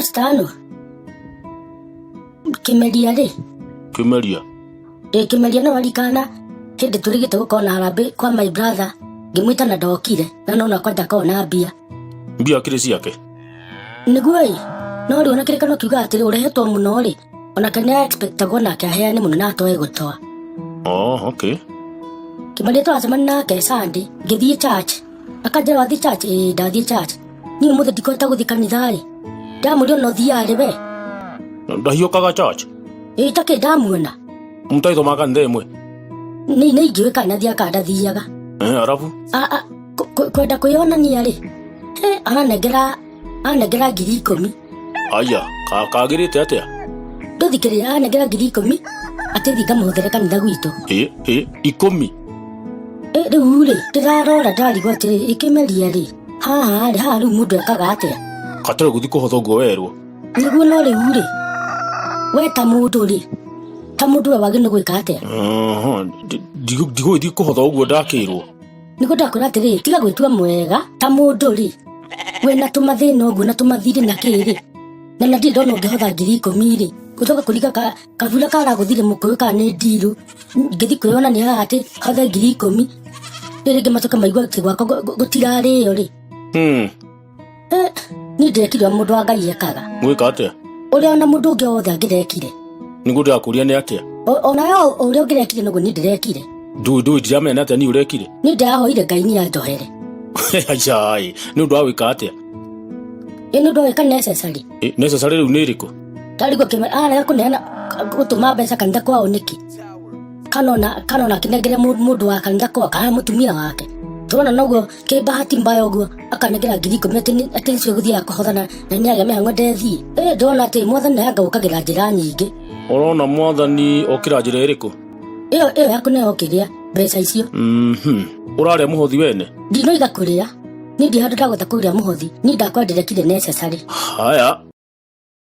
Stano Kĩmeria rĩ? Kĩmeria. Ĩ, Kĩmeria no arikana hĩndĩ tũrĩgĩte gũkorwo na harambĩ kwa my brother, ngĩmwĩta na ndokire na nona kwanja akorwo na mbia. Mbia akĩrĩ ciake. Nĩguo ĩ, no rĩu ona kĩrĩkano kiugaga atĩrĩ, ũrehetwo mũno rĩ, onake nĩ expectagwo nake aheane mũno na atoe gũtoa. Oh, okay. Kĩmeria tũracemania nake Sunday, ngĩthiĩ church. Akanjĩra wathiĩ church? Ĩĩ ndathiĩ church. Niĩ ũmũthĩ ndikũhota gũthiĩ kanitha rĩ. Ndamũria ona ũthiaga rĩ we? Ndahiũkaga church. Ĩĩ takĩ ndamuona. Mũtaithomaga kanitha ĩmwe. Nĩ nĩ ingĩũĩ kana ndathiaga kana ndathiaga. Eh, arabu. Kwenda kwĩyonania rĩ. He, aranengera anengera 10,000. Aya, kagĩrĩte atĩa? Ndũthikĩrĩria, anengera 10,000 atĩ thiĩ ngamũhũthĩre kanitha gwitũ. Ĩ, ĩ, 10. Ĩ, rĩu rĩ, ndĩrarora ndarigwo atĩrĩ, ĩkĩmeria rĩ, haha rĩ, haha rĩu mũndũ ekaga atĩa? Katarĩ gũthiĩ kũhotha ũguo werwo. Nĩguo, no rĩu rĩ, we ta mũndũ rĩ, ta mũndũ we wagĩrĩirwo nĩ gwĩka atĩa? Aha, ndigũgĩthiĩ kũhotha ũguo ndakĩrwo. Nĩguo ndakwĩra atĩrĩ, tiga gwĩtua mwega ta mũndũ rĩ, wĩna tũmathĩna ũguo na tũmathirĩ na kĩ rĩ, na na ndirĩ ndona ũngĩhotha 10,000 rĩ, gũcoka kũringa kabura karagũthire mũkũyũ kana nĩ ndirũ, ngĩthiĩ kwĩyonania haha atĩ hothe 10,000, rĩu rĩngĩ macoke maigue atĩ gwakwa gũtirarĩo rĩ. Eh, niĩ ndekire ũrĩa mũndũ wa Ngai ekaga. Gwĩka atĩa? Ũrĩa ona mũndũ ũngĩ wothe angĩrekire. Nĩguo ndĩrakũria nĩ atĩa? Ona we ũrĩa ũngĩrekire noguo niĩ ndĩrekire. Ndũĩ ndũĩ ndiramenya nĩ atĩa niĩ ũrekire. Niĩ ndĩrahoire Ngai niĩ anjohere. Aca ĩ, nĩ ũndũ wa gwĩka atĩa? Ĩ nĩ ũndũ wa gwĩka necessary. Ĩ, necessary rĩu nĩ ĩrĩkũ? Ndarigwo kĩmwe arega kũneana gũtũma mbeca kanitha kwao nĩkĩ? Kana ona akĩnengere mũndũ wa kanitha kwao kana mũtumia wake. Tũrona noguo kĩbahati mbaya ũguo akanengera 10,000 atĩ nĩcio gũthiaga kũhothana na nĩagĩa mĩhang'o ndethiĩ. Ĩ ndĩrona atĩ mwathani naye anga ũkagĩra njĩra nyingĩ. Ũrona mwathani okĩra njĩra ĩrĩkũ? Ĩyo ya kũneo kĩrĩa mbeca icio. Ũrarĩa mũhothi wene? Ndinoiga kũrĩa. Niĩ ndi handũ ndagweta kũrĩa mũhothi. Niĩ ndakwendire kire necessary. Haya.